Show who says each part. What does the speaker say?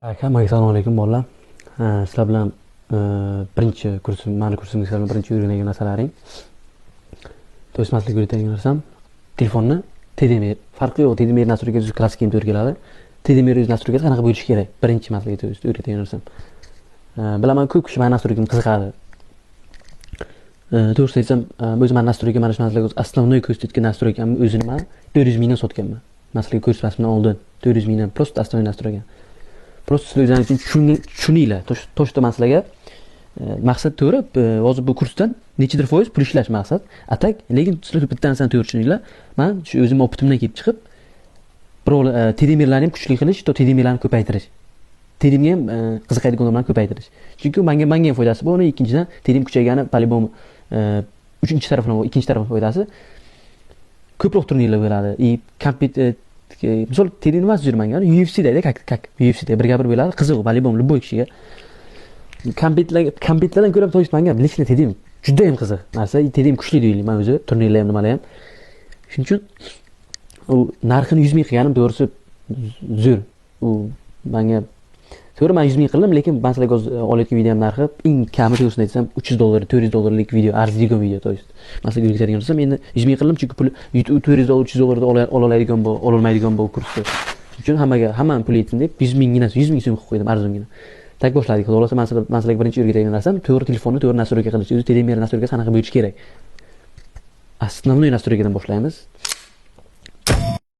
Speaker 1: Hammaga assalomu alaykum, bolalar. Sizlar bilan birinchi kursim, mani kursimga sizlar bilan birinchi o'rganadigan narsalaring. То есть man sizlarga o'rgatadigan narsam telefonni TDM, farqi yo'q, TDM настройка si klassik ham to'g'ri keladi. TDM o'zi настройка si qanaqa bo'lishi kerak? Birinchi man sizlarga, то есть, o'rgatadigan narsam. Bilaman, ko'p kishi mani настройка m qiziqadi. To'g'risini aytsam, o'zi mani настройка, mana shu man sizlarga основной ko'rsatayotgan настройка mni o'zini man 400 mingdan sotganman. Man sizlarga ko'rsatmasimdan oldin 400 mingdan просто основной настройка. Просто sizlar o'zlaringiz uchun tushuninglar. То, что man sizlarga maqsad to'g'ri, hozir bu kursdan nechidir foiz pul ishlash maqsad. А так, lekin sizlar bitta narsani to'g'ri tushuninglar. Man shu o'zimni опыт imdan kelib chiqib, birovlar TDMlarni ham kuchli qilish, to TDMlarni ko'paytirish. TDMga ham qiziqadigan odamlarni ko'paytirish. Chunki manga ham foydasi bor, uni ikkinchidan TDM kuchaygani по-любому uchinchi tarafdan, ikkinchi tarafdan foydasi ko'proq turnirlar bo'ladi. И kompyuter, misol, TDM emas yurmanga, UFCda, как UFCda birga bir bo'ladi, qiziq по-любому любой kishiga. Kompyuterlardan ko'ra, то есть, manga лично TDM juda ham qiziq narsa. TDM kuchli deylik o'zi, turnirlar ham, nimalar ham. Shuning uchun u narxini 100 ming qilganim to'g'risi zo'r. U manga to'g'ri, man 100 ming qildim, lekin man sizlarga hozir olayotgan videom narxi eng kami, to'g'risini aytsam, 300 dollar, 400 dollarlik video, arziydigan video. То есть man sizlarga o'rgatadigan narsam, endi 100 ming qildim, chunki pul 400 dollar, 300 dollarda ola oladigan bu, ololmaydigan bu kursni. Shuning uchun hammaga, hammani puli yetsin deb 100 minggina, 100 ming so'm qilib qo'ydim arzongina. Так, boshladik. Xudo xohlasa, man sizlarga birinchi o'rgatadigan narsam to'g'ri telefonni to'g'ri настройка qilish. O'zi TDM настройка si qanaqa bo'lishi kerak. Основной настройка dan boshlaymiz.